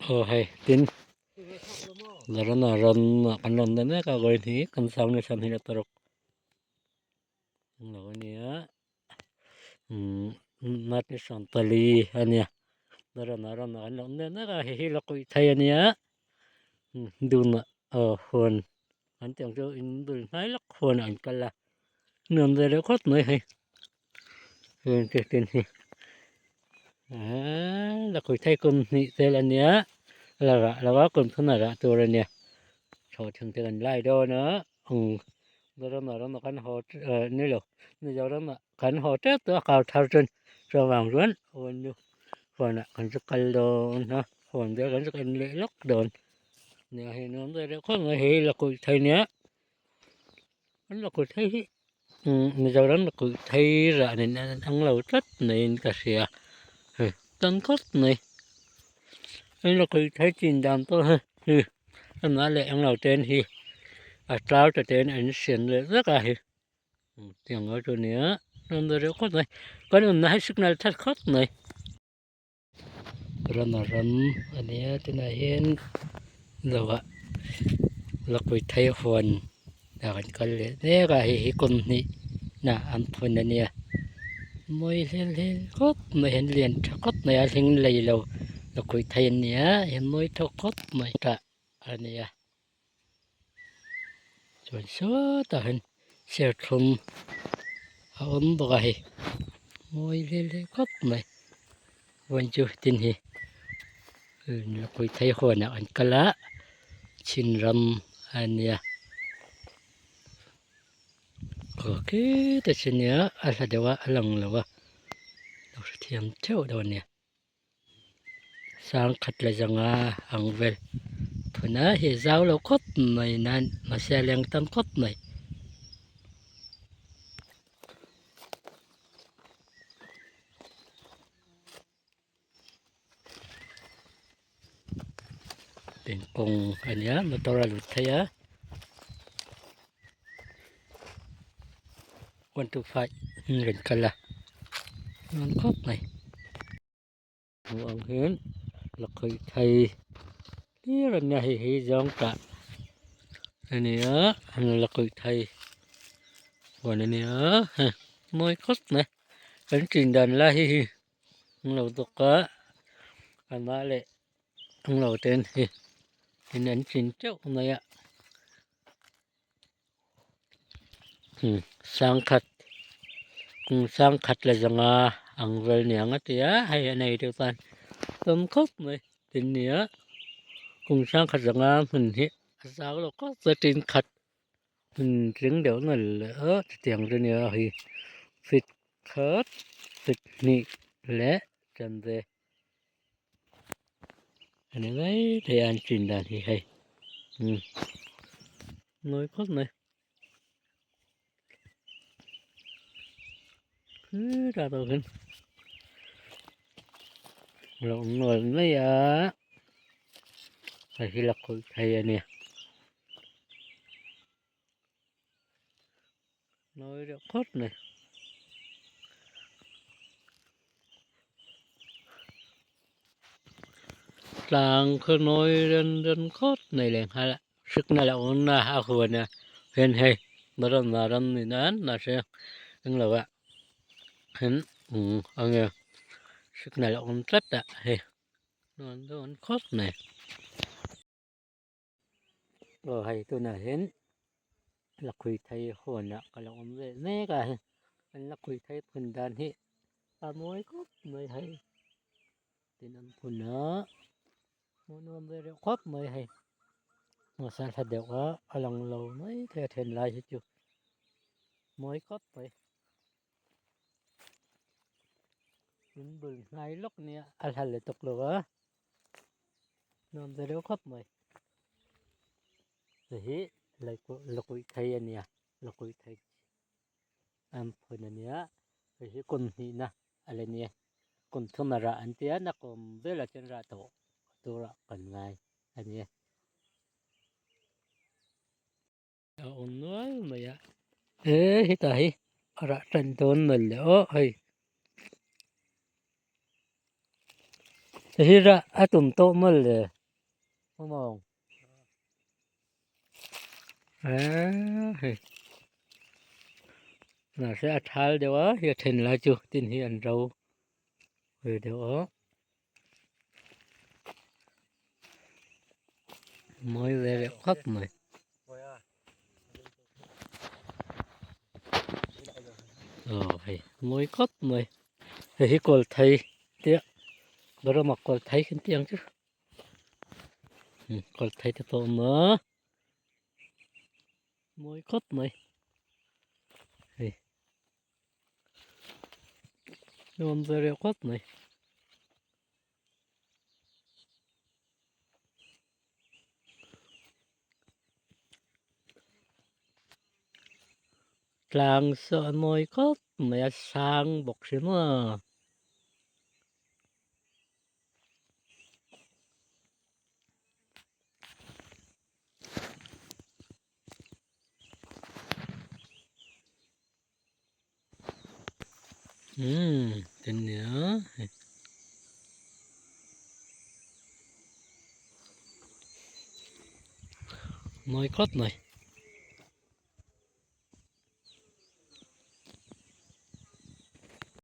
Aw hei tin Larana ram ah kan rawn la mek a vawiin hi kan sang nasa hmel a paruk englo ania umm natna 14 ania Larana ram ah kan la awm mek mek a hei hi lakhuih thei ania dunah aw huan an tih ang chu in bul hnai lawk huan ah an kal a nuam ve deuh khawp mai hei. Heng te ten hi aaa lakhuih thei kum hnih vel a nia la rah lo a kum thum a rah tur a nia chho thing te kan lai dawn a umm Mizoram ah ram ah kan haw eh ni lo Mizoram ah kan haw tep tawh a kar thar chuan chuvang chuan huan chu huan ah kan chu kal dawn a huan vel kan chu en leh lawk dawn nia hei nuam ve deuh khawp mai hei lakhuih thei nia an lakhuih thei hi. Mizoram lakhuih thei rah nen an ang lo tlat maiin ka hria hei tam khawp mai an lakhuih thei chin dan pawh hi hi amah leh englo ten hi a tlar ta ten an siam leh vek a hei tiang lo chu nia nuam ve reuh khawp mai kan awmna hi signal that khawp mai. Rama ram a nia tunah hian lovah lakhuih thei huan ah kan kal leh mek a hei hi kum hnih na an phun a nia mawi hlel hlel khawp mai hian lian tha khawp mai a hling lei lo lakhuih thei an ni a hian mawi tawk khawp mai tah a nia chuan sawtah hian serthlum a awm bawk a hei mawi vel hle khawp mai vawiin chu tin hi lakhuih thei huanah an kal a chhin ram a nia aw khitah chu nia a hla deuh a a lang lo a lo hrethiam theuh dawn a nia. Sangkhat la zanga ang vel phun a hi zau lo khawp mai nan mahse a leng tam khawp mai. Kawng a nia motor a lut thei a 1 2 5 an rawn kal a nuam khawp mai. Hmuh ang hian lakhuih thei hlir a nia hei hi zawng tah a ni a lakhuih thei huan a ni a hei mawi khawp mai kan chin dan lai hi hei an lo bawk a amah leh an lo ten hi in an chin teuh mai a sangkhat kum sangkhat la zanga ang vel niang a ti a hei a nei deuh chuan tam khawp mai tin nia kum sangkhat zanga hmun hi a zau lo khawp mai tin khat hmun tling deuh nawlh leh a chutiang chu nia hei feet khat feet hnih leh chanve a ni mai thei a an chin dan hi hei umm mawi khawp mai khitah tawh khian a lo awm nual mai a hei hi lakhuih thei a nia. Mawi deuh khawp mai. Tlang khaw nawi ren ren khawp mai leh nghal a hrik na leh awm na a huan a hian hei ram ram ni nan mahse englo ah hian umm enge hrik na leh awm tlat a hei nuam dawn khawp mai. Aw hei tunah hian lakhuih thei huanah ka lo awm ve mek a hei an lakhuih thei phun dan hi a mawi khawp mai hei tin an phun a hmuh nuam ve reuh khawp mai hei hmasa hla deuh a a lang lo mai thei a then lai hi chu mawi khawp mai in bul hnai lawk nia a hla leh tawk lo a. Nuam ve deuh khawp mai hei hi lakhuih thei a nia lakhuih thei an phun a nia hei hi kum hnihna a la nia kum thum a rah an tia nakum velah chuan rah tawh turah kan ngai a nia. A awm nual mai a he hetah hi a rah tan dawn mawlh le aw hei hei hi rah a tum tawh mawlh le. Mawng. Eee hei. Mahse a thal deuh a hi a then lai chu tin hi an ro ve deuh a. Mawi ve leh khawp mai. Aw hei mawi khawp mai. Hei hi kawl thei te Burma kawl thei kan tih ang chu. Kawl thei te pawh a awm a. Mawi khawp mai. Hei. Nuam ve reuh khawp mai. Tlang saw a mawi khawp mai a sang bawk si maw. Umm tin nia hei. Mawi khawp mai.